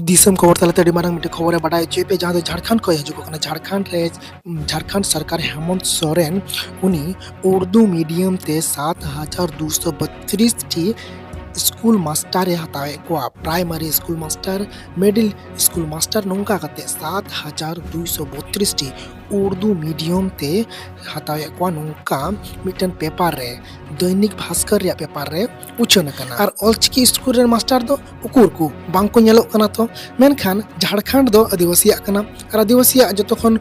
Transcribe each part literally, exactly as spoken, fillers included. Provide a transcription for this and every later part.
ᱫᱤᱥᱚᱢ ᱠᱷᱚᱵᱚᱨ ᱛᱟᱞᱟᱛᱮ ᱟᱹᱰᱤ ᱢᱟᱨᱟᱝ ᱢᱤᱫᱴᱮᱱ ᱠᱷᱚᱵᱚᱨᱮ ᱵᱟᱰᱟᱭ ᱦᱚᱪᱚᱭᱮᱫ ᱯᱮ, ᱡᱟᱦᱟᱸ ᱫᱚ ᱡᱷᱟᱲᱠᱷᱚᱸᱰ ᱠᱷᱚᱱ ᱦᱤᱡᱩᱜ ᱠᱟᱱᱟ᱾ ᱡᱷᱟᱲᱠᱷᱚᱸᱰ ᱨᱮ, ᱡᱷᱟᱲᱠᱷᱚᱸᱰ ᱥᱚᱨᱠᱟᱨ ᱦᱮᱢᱚᱱᱛ ᱥᱚᱨᱮᱱ, ᱩᱱᱤ ᱩᱨᱫᱩ ᱢᱤᱰᱤᱭᱟᱢ ᱛᱮ ᱥᱟᱛ ᱦᱟᱡᱟᱨ ᱫᱩᱥᱚ ᱵᱚᱛᱨᱤᱥ ᱴᱤ ᱥᱠᱩᱞ ᱢᱟᱥᱴᱟᱨᱮ ᱦᱟᱛᱟᱣᱮᱫ ᱠᱚᱣᱟ, primary school master, middle school master, ᱱᱚᱝᱠᱟ ᱠᱟᱛᱮ ᱥᱟᱛ ᱦᱟᱡᱟᱨ ᱫᱩᱥᱚ ᱵᱚᱛᱨᱤᱥ ᱴᱤ ᱩᱨᱫᱩ ᱢᱤᱰᱤᱭᱟᱢ ᱛᱮ ᱦᱟᱛᱟᱣᱮᱫ ᱠᱚᱣᱟ, ᱱᱚᱝᱠᱟ ᱢᱤᱫᱴᱮᱱ ᱯᱮᱯᱟᱨ ᱨᱮ, ᱫᱚᱭᱱᱤᱠ ᱵᱷᱟᱥᱠᱚᱨ ᱨᱮᱭᱟᱜ ᱯᱮᱯᱟᱨ ᱨᱮ ᱩᱪᱷᱟᱹᱱ ᱟᱠᱟᱱᱟ᱾ ᱟᱨ ᱚᱞᱪᱤᱠᱤ ᱥᱠᱩᱞ ᱨᱮᱱ ᱢᱟᱥᱴᱟᱨ ᱫᱚ ᱩᱠᱩᱨ ᱠᱚ ᱵᱟᱝ ᱠᱚ ᱧᱮᱞᱚᱜ ᱠᱟᱱᱟ᱾ ᱛᱚ ᱢᱮᱱᱠᱷᱟᱱ ᱡᱷᱟᱲᱠᱷᱚᱸᱰ ᱫᱚ ᱟᱹᱫᱤᱵᱟᱹᱥᱤᱭᱟᱜ ᱠᱟᱱᱟ, ᱟᱨ ᱟᱹᱫᱤᱵᱟᱹᱥᱤᱭᱟᱜ ᱡᱚᱛᱚ ᱠᱷᱚᱱ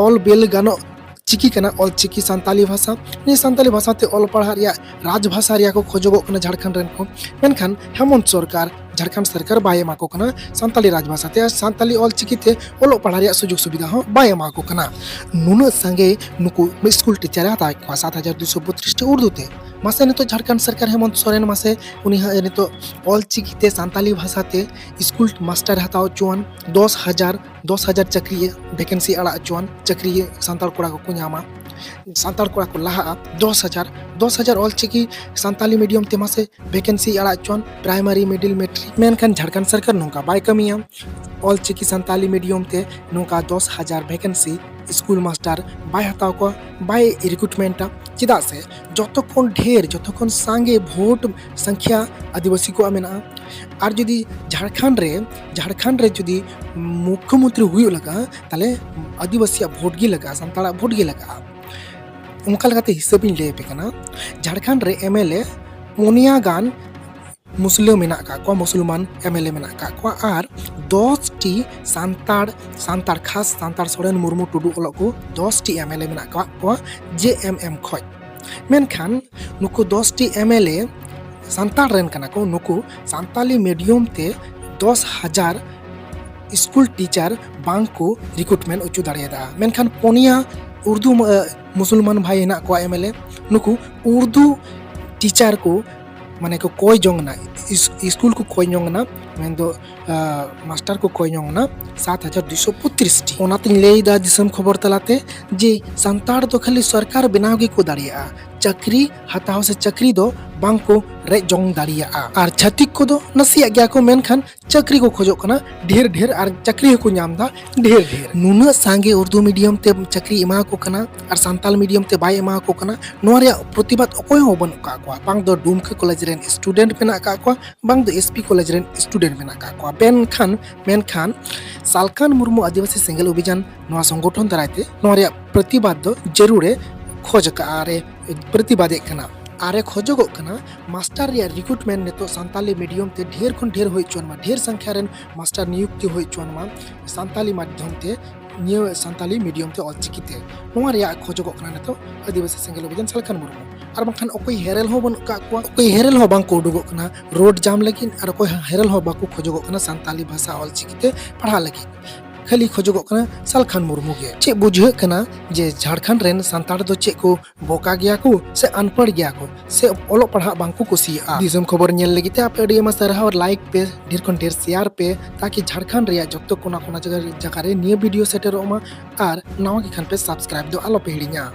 ᱚᱞ ᱵᱮᱞ ᱜᱟᱱᱚᱜ ᱪᱤᱠᱤ ᱠᱟᱱᱟ ᱚᱞᱪᱤᱠᱤ ᱥᱟᱱᱛᱟᱞᱤ ᱵᱷᱟᱥᱟ᱾ ᱱᱤᱭᱟᱹ ᱥᱟᱱᱛᱟᱞᱤ ᱵᱷᱟᱥᱟ ᱛᱮ ᱚᱞ ᱯᱟᱲᱦᱟᱜ ᱨᱮᱭᱟᱜ ᱨᱟᱡᱽ ᱵᱷᱟᱥᱟ ᱨᱮᱭᱟᱜ ᱠᱚ ᱠᱷᱚᱡᱚᱜᱚᱜ ᱠᱟᱱᱟ ᱡᱷᱟᱲᱠᱷᱚᱸᱰ ᱨᱮᱱ ᱠᱚ, ᱢᱮᱱᱠᱷᱟᱱ ᱦᱮᱢᱚᱱᱛ ᱥᱚᱨᱠᱟᱨ, ᱡᱷᱟᱲᱠᱷᱚᱸᱰ ᱥᱚᱨᱠᱟᱨ ᱵᱟᱭ ᱮᱢᱟ ᱠᱚ ᱠᱟᱱᱟ ᱥᱟᱱᱛᱟᱞᱤ ᱨᱟᱡᱽ ᱵᱷᱟᱥᱟ ᱛᱮ, ᱟᱨ ᱥᱟᱱᱛᱟᱞᱤ ᱚᱞ ᱪᱤᱠᱤ ᱛᱮ ᱚᱞᱚᱜ ᱯᱟᱲᱦᱟᱜ ᱨᱮᱭᱟᱜ ᱥᱩᱡᱳᱜᱽ ᱥᱩᱵᱤᱫᱷᱟ ᱦᱚᱸ ᱵᱟᱭ ᱮᱢᱟ ᱠᱚ ᱠᱟᱱᱟ᱾ ᱱᱩᱱᱟᱹᱜ ᱥᱟᱸᱜᱮ ᱱᱩᱠᱩ ᱥᱠᱩᱞ ᱴᱤᱪᱟᱨᱮ ᱦᱟᱛᱟᱣᱮᱫ ᱠᱚᱣᱟ, ᱥᱟᱛ ᱦᱟᱡᱟᱨ ᱫᱩᱥᱚ ᱵᱚᱛᱨᱤᱥ ᱴᱤ ᱩᱨᱫᱩ ᱛᱮ᱾ ᱢᱟᱥᱮ ᱱᱤᱛᱚᱜ ᱡᱷᱟᱲᱠᱷᱚᱸᱰ ᱥᱚᱨᱠᱟᱨ ᱦᱮᱢᱚᱱᱛ ᱥᱚᱨᱮᱱ ᱢᱟᱥᱮ ᱩᱱᱤ ᱦᱟᱸᱜ ᱱᱤᱛᱚᱜ ᱚᱞ ᱪᱤᱠᱤ ᱛᱮ ᱥᱟᱱᱛᱟᱞᱤ ᱵᱷᱟᱥᱟ ᱛᱮ ᱥᱠᱩᱞ ᱢᱟᱥᱴᱟᱨ ᱦᱟᱛᱟᱣ ᱦᱚᱪᱚᱣᱟᱱ, ᱫᱚᱥ ᱦᱟᱡᱟᱨ, ᱫᱚᱥ ᱦᱟᱡᱟᱨ ᱪᱟᱹᱠᱨᱤ ᱵᱷᱮᱠᱮᱱᱥᱤ ᱟᱲᱟᱜ ᱦᱚᱪᱚᱣᱟᱱ, ᱪᱟᱹᱠᱨᱤ ᱥᱟᱱᱛᱟᱲ ᱠᱚᱲᱟ ᱠᱚᱠᱚ ᱧᱟᱢᱟ, ᱥᱟᱱᱛᱟᱲ ᱠᱚᱲᱟ ᱠᱚ ᱞᱟᱦᱟᱜᱼᱟ᱾ ᱫᱚᱥ ᱦᱟᱡᱟᱨ, ᱫᱚᱥ ᱦᱟᱡᱟᱨ ᱚᱞ ᱪᱤᱠᱤ ᱥᱟᱱᱛᱟᱞᱤ ᱢᱤᱰᱤᱭᱟᱢ ᱛᱮ ᱢᱟᱥᱮ ᱵᱷᱮᱠᱮᱱᱥᱤ ᱟᱲᱟᱜ ᱦᱚᱪᱚᱣᱟᱱ, ᱯᱨᱟᱭᱢᱟᱨᱤ, ᱢᱤᱰᱤᱞ, ᱢᱮᱴᱨᱤᱠ᱾ ᱢᱮᱱᱠᱷᱟᱱ ᱡᱷᱟᱲᱠᱷᱚᱸᱰ ᱥᱚᱨᱠᱟᱨ ᱱᱚᱝᱠᱟ ᱵᱟᱭ ᱠᱟᱹᱢᱤᱭᱟ᱾ ᱚᱞ ᱪᱤᱠᱤ ᱥᱟᱱᱛᱟᱞᱤ ᱢᱤᱰᱤᱭᱟᱢ ᱛᱮ ᱱᱚᱝᱠᱟ ᱫᱚᱥ ᱦᱟᱡᱟᱨ ᱵᱷᱮᱠᱮᱱᱥᱤ ᱥᱠᱩᱞ ᱢᱟᱥᱴᱟᱨ ᱵᱟᱭ ᱦᱟᱛᱟᱣ ᱠᱚᱣᱟ, ᱵᱟᱭ ᱨᱤᱠᱨᱩᱴᱢᱮᱱᱴᱟ᱾ ᱪᱮᱫᱟᱜ ᱥᱮ ᱡᱚᱛᱚ ᱠᱷᱚᱱ ᱰᱷᱮᱨ, ᱡᱚᱛᱚ ᱠᱷᱚᱱ ᱥᱟᱸᱜᱮ ᱵᱷᱳᱴ ᱥᱚᱝᱠᱷᱭᱟ ᱟᱹᱫᱤᱵᱟᱹᱥᱤ ᱠᱚᱣᱟᱜ ᱢᱮᱱᱟᱜᱼᱟ᱾ ᱟᱨ ᱡᱩᱫᱤ ᱡᱷᱟᱲᱠᱷᱚᱸᱰ ᱨᱮ, ᱡᱷᱟᱲᱠᱷᱚᱸᱰ ᱨᱮ ᱡᱩᱫᱤ ᱢᱩᱠᱷᱭᱚᱢᱚᱱᱛᱨᱤ ᱦᱩᱭᱩᱜ ᱞᱟᱜᱟᱜᱼᱟ, ᱛᱟᱦᱞᱮ ᱟᱹᱫᱤᱵᱟᱹᱥᱤᱭᱟᱜ ᱵᱷᱳᱴ ᱜᱮ ᱞᱟᱜᱟᱜᱼᱟ, ᱥᱟᱱᱛᱟᱲᱟᱜ ᱵᱷᱳᱴ ᱜᱮ ᱞᱟᱜᱟᱜᱼᱟ᱾ ᱚᱱᱠᱟ ᱞᱮᱠᱟᱛᱮ ᱦᱤᱥᱟᱹᱵ ᱤᱧ ᱞᱟᱹᱭ ᱟᱯᱮ ᱠᱟᱱᱟ, ᱡᱷᱟᱲᱠᱷᱚᱸᱰ ᱨᱮ ᱮᱢᱮᱞᱮ ᱯᱩᱱᱭᱟ ᱜᱟᱱ ᱢᱩᱥᱞᱟᱹ ᱢᱮᱱᱟᱜ ᱟᱠᱟᱫ ᱠᱚᱣᱟ, ᱢᱩᱥᱚᱞᱢᱟᱱ ᱮᱢᱮᱞᱮ ᱢᱮᱱᱟᱜ ᱟᱠᱟᱫ ᱠᱚᱣᱟ, ᱟᱨ ᱫᱚᱥ ᱴᱤ ᱥᱟᱱᱛᱟᱲ, ᱥᱟᱱᱛᱟᱲ ᱠᱷᱟᱥ ᱥᱟᱱᱛᱟᱲ ᱥᱚᱨᱮᱱ ᱢᱩᱨᱢᱩ ᱴᱩᱰᱩ ᱚᱞᱚᱜ ᱠᱚ ᱫᱚᱥ ᱴᱤ ᱮᱢᱮᱞᱮ ᱢᱮᱱᱟᱜ ᱟᱠᱟᱫ ᱠᱚᱣᱟ ᱡᱮ ᱮᱢ ᱮᱢ ᱠᱷᱚᱡ᱾ ᱢᱮᱱᱠᱷᱟᱱ ᱱᱩᱠᱩ ᱫᱚᱥ ᱴᱤ ᱮᱢᱮᱞᱮ ᱥᱟᱱᱛᱟᱲ ᱨᱮᱱ ᱠᱟᱱᱟ ᱠᱚ, ᱱᱩᱠᱩ ᱥᱟᱱᱛᱟᱞᱤ ᱢᱤᱰᱤᱭᱟᱢ ᱛᱮ ᱫᱚᱥ ᱦᱟᱡᱟᱨ ᱥᱠᱩᱞ ᱴᱤᱪᱟᱨ ᱵᱟᱝ ᱠᱚ ᱨᱤᱠᱨᱩᱴᱢᱮᱱᱴ ᱦᱚᱪᱚ ᱫᱟᱲᱮᱭᱟᱫᱟ᱾ ᱢᱮᱱᱠᱷᱟᱱ ᱯᱩᱱᱭᱟ ᱩᱨᱫᱩ, ᱟᱸ, ᱢᱩᱥᱚᱞᱢᱟᱱ ᱵᱷᱟᱭ ᱦᱮᱱᱟᱜ ᱠᱚᱣᱟ ᱮᱢᱮᱞᱮ, ᱱᱩᱠᱩ ᱩᱨᱫᱩ ᱴᱤᱪᱟᱨ ᱠᱚ, ᱢᱟᱱᱮ, ᱠᱚ ᱠᱚᱭ ᱡᱚᱝ ᱠᱟᱱᱟ, ᱤᱥ-, ᱥᱠᱩᱞ ᱠᱚ ᱠᱚᱭ ᱡᱚᱝ ᱠᱟᱱᱟ, ᱢᱮᱱᱫᱚ, ᱟᱸ, ᱢᱟᱥᱴᱟᱨ ᱠᱚ ᱠᱚᱭ ᱡᱚᱝ ᱠᱟᱱᱟ ᱥᱟᱛ ᱦᱟᱡᱟᱨ ᱫᱩᱥᱚ ᱯᱚᱸᱭᱛᱨᱤᱥ ᱴᱤ᱾ ᱚᱱᱟᱛᱤᱧ ᱞᱟᱹᱭᱫᱟ ᱫᱤᱥᱚᱢ ᱠᱷᱚᱵᱚᱨ ᱛᱟᱞᱟᱛᱮ ᱡᱮ ᱥᱟᱱᱛᱟᱲ ᱫᱚ ᱠᱷᱟᱹᱞᱤ ᱥᱚᱨᱠᱟᱨ ᱵᱮᱱᱟᱣ ᱜᱮᱠᱚ ᱫᱟᱲᱮᱭᱟᱜᱼᱟ, ᱪᱟᱹᱠᱨᱤ ᱦᱟᱛᱟᱣ ᱥᱮ ᱪᱟᱹᱠᱨᱤ ᱫᱚ ᱵᱟᱝ ᱠᱚ ᱨᱮᱡ ᱡᱚᱝ ᱫᱟᱲᱮᱭᱟᱜᱼᱟ᱾ ᱟᱨ ᱪᱷᱟᱹᱛᱤᱠ ᱠᱚᱫᱚ ᱱᱟᱥᱮᱭᱟᱜ ᱜᱮᱭᱟ ᱠᱚ, ᱢᱮᱱᱠᱷᱟᱱ ᱪᱟᱹᱠᱨᱤ ᱠᱚ ᱠᱷᱚᱡᱚᱜ ᱠᱟᱱᱟ ᱰᱷᱮᱨ ᱰᱷᱮᱨ, ᱟᱨ ᱪᱟᱹᱠᱨᱤ ᱦᱚᱸᱠᱚ ᱧᱟᱢ ᱮᱫᱟ ᱰᱷᱮᱨ ᱰᱷᱮᱨ᱾ ᱱᱩᱱᱟᱹᱜ ᱥᱟᱸᱜᱮ ᱩᱨᱫᱩ medium ᱛᱮ ᱪᱟᱹᱠᱨᱤ ᱮᱢᱟ ᱠᱚ ᱠᱟᱱᱟ ᱟᱨ ᱥᱟᱱᱛᱟᱞ medium ᱛᱮ ᱵᱟᱭ ᱮᱢᱟ ᱠᱚ ᱠᱟᱱᱟ, ᱱᱚᱣᱟ ᱨᱮᱭᱟᱜ ᱯᱨᱚᱛᱤᱵᱟᱫ ᱚᱠᱚᱭ ᱦᱚᱸ ᱵᱟᱹᱱᱩᱜ ᱠᱟᱜ ᱠᱚᱣᱟ᱾ ᱵᱟᱝ ᱫᱚ ᱰᱩᱢᱠᱟᱹ ᱠᱚᱞᱮᱡᱽ ᱨᱮᱱ student ᱢᱮᱱᱟᱜ ᱠᱟᱜ ᱠᱚᱣᱟ, ᱵᱟᱝ ᱫᱚ S P ᱠᱚᱞᱮᱡᱽ ᱨᱮᱱ student ᱢᱮᱱᱟᱜ ᱠᱟᱜ ᱠᱚᱣᱟ᱾ ᱢᱮᱱᱠᱷᱟᱱ, ᱢᱮᱱᱠᱷᱟᱱ ᱥᱟᱞᱠᱷᱟᱱ ᱢᱩᱨᱢᱩ ᱟᱹᱫᱤᱵᱟᱹᱥᱤ ᱥᱮᱸᱜᱮᱞ ᱚᱵᱷᱤᱡᱟᱱ ᱱᱚᱣᱟ ᱥᱚᱝᱜᱚᱴᱷᱚᱱ ᱫᱟᱨᱟᱭ ᱛᱮ ᱱᱚᱣᱟ ᱨᱮᱭᱟᱜ ᱯᱨᱚᱛᱤᱵᱟᱫ ᱫᱚ ᱡᱟᱹᱨᱩᱲᱮ ᱠᱷᱚᱡᱽ ᱟᱠᱟᱫᱼᱟ, ᱟᱨᱮ ᱯᱨᱚᱛᱤᱵᱟᱫᱮᱫ ᱠᱟᱱᱟ᱾ ᱟᱨᱮ ᱠᱷᱚᱡᱚᱜᱚᱜ ᱠᱟᱱᱟ ᱢᱟᱥᱴᱟᱨ ᱨᱮᱭᱟᱜ recruitment ᱱᱤᱛᱚᱜ ᱥᱟᱱᱛᱟᱞᱤ medium ᱛᱮ ᱰᱷᱮᱨ ᱠᱷᱚᱱ ᱰᱷᱮᱨ ᱦᱩᱭ ᱦᱚᱪᱚᱣᱟᱱ ᱢᱟ, ᱰᱷᱮᱨ ᱥᱚᱝᱠᱷᱟ ᱨᱮᱱ ᱢᱟᱥᱴᱟᱨ ᱱᱤᱭᱩᱠᱛᱤ ᱦᱩᱭ ᱦᱚᱪᱚᱣᱟᱱ ᱢᱟ ᱥᱟᱱᱛᱟᱞᱤ ᱢᱟᱫᱽᱫᱷᱚᱢ ᱛᱮ, ᱱᱤᱭᱟᱹ ᱥᱟᱱᱛᱟᱞᱤ medium ᱛᱮ ᱚᱞᱪᱤᱠᱤ ᱛᱮ᱾ ᱱᱚᱣᱟ ᱨᱮᱭᱟᱜ ᱠᱷᱚᱡᱚᱜᱚᱜ ᱠᱟᱱᱟ ᱱᱤᱛᱚᱜ ᱟᱹᱫᱤᱵᱟᱹᱥᱤ ᱥᱮᱸᱜᱮᱞ ᱚᱵᱷᱤᱡᱟᱱ ᱥᱟᱞᱠᱷᱟᱱ ᱢᱩᱨᱢᱩ᱾ ᱟᱨ ᱵᱟᱝᱠᱷᱟᱱ ᱚᱠᱚᱭ ᱦᱮᱨᱮᱞ ᱦᱚᱸ ᱵᱟᱹᱱᱩᱜ ᱠᱟᱜ ᱠᱚᱣᱟ, ᱚᱠᱚᱭ ᱦᱮᱨᱮᱞ ᱦᱚᱸ ᱵᱟᱝ ᱠᱚ ᱩᱰᱩᱠᱚᱜ ᱠᱟᱱᱟ road jam ᱞᱟᱹᱜᱤᱫ, ᱟᱨ ᱚᱠᱚᱭ ᱦᱮᱨᱮᱞ ᱦᱚᱸ ᱵᱟᱠᱚ ᱠᱷᱚᱡᱚᱜᱚᱜ ᱠᱟᱱᱟ ᱥᱟᱱᱛᱟᱞᱤ ᱵᱷᱟᱥᱟ ᱚᱞᱪᱤᱠᱤ ᱛᱮ ᱯᱟᱲᱦᱟᱜ ᱞᱟᱹᱜᱤᱫ᱾ ᱠᱷᱟᱹᱞᱤ ᱠᱷᱚᱡᱚᱜᱚᱜ ᱠᱟᱱᱟ ᱥᱟᱞᱠᱷᱟᱱ ᱢᱩᱨᱢᱩ ᱜᱮ᱾ ᱪᱮᱫ ᱵᱩᱡᱷᱟᱹᱜ ᱠᱟᱱᱟ ᱡᱮ ᱡᱷᱟᱲᱠᱷᱚᱸᱰ ᱨᱮᱱ ᱥᱟᱱᱛᱟᱲ ᱫᱚ ᱪᱮᱫ ᱠᱚ ᱵᱚᱠᱟ ᱜᱮᱭᱟ ᱠᱚ ᱥᱮ ᱟᱱᱯᱟᱲ ᱜᱮᱭᱟ ᱠᱚ ᱥᱮ ᱚᱞᱚᱜ ᱯᱟᱲᱦᱟᱜ ᱵᱟᱝ ᱠᱚ ᱠᱩᱥᱤᱭᱟᱜᱼᱟ? ᱫᱤᱥᱚᱢ ᱠᱷᱚᱵᱚᱨ ᱧᱮᱞ ᱞᱟᱹᱜᱤᱫ ᱛᱮ ᱟᱯᱮ ᱟᱹᱰᱤ ᱟᱭᱢᱟ ᱥᱟᱨᱦᱟᱣ᱾ Like ᱯᱮ, ᱰᱷᱮᱨ ᱠᱷᱚᱱ ᱰᱷᱮᱨ share ᱯᱮ, ᱛᱟᱠᱤ ᱡᱷᱟᱲᱠᱷᱚᱸᱰ ᱨᱮᱭᱟᱜ ᱡᱚᱛᱚ ᱠᱚᱱᱟ ᱠᱚᱱᱟ ᱡᱟᱭᱜᱟ, ᱡᱟᱭᱜᱟ ᱨᱮ ᱱᱤᱭᱟᱹ video ᱥᱮᱴᱮᱨᱚᱜ ᱢᱟ᱾ ᱟᱨ ᱱᱟᱣᱟ ᱜᱮ ᱠᱷᱟᱱ ᱯᱮ subscribe ᱫᱚ ᱟᱞᱚ ᱯᱮ ᱦᱤᱲᱤᱧᱟ᱾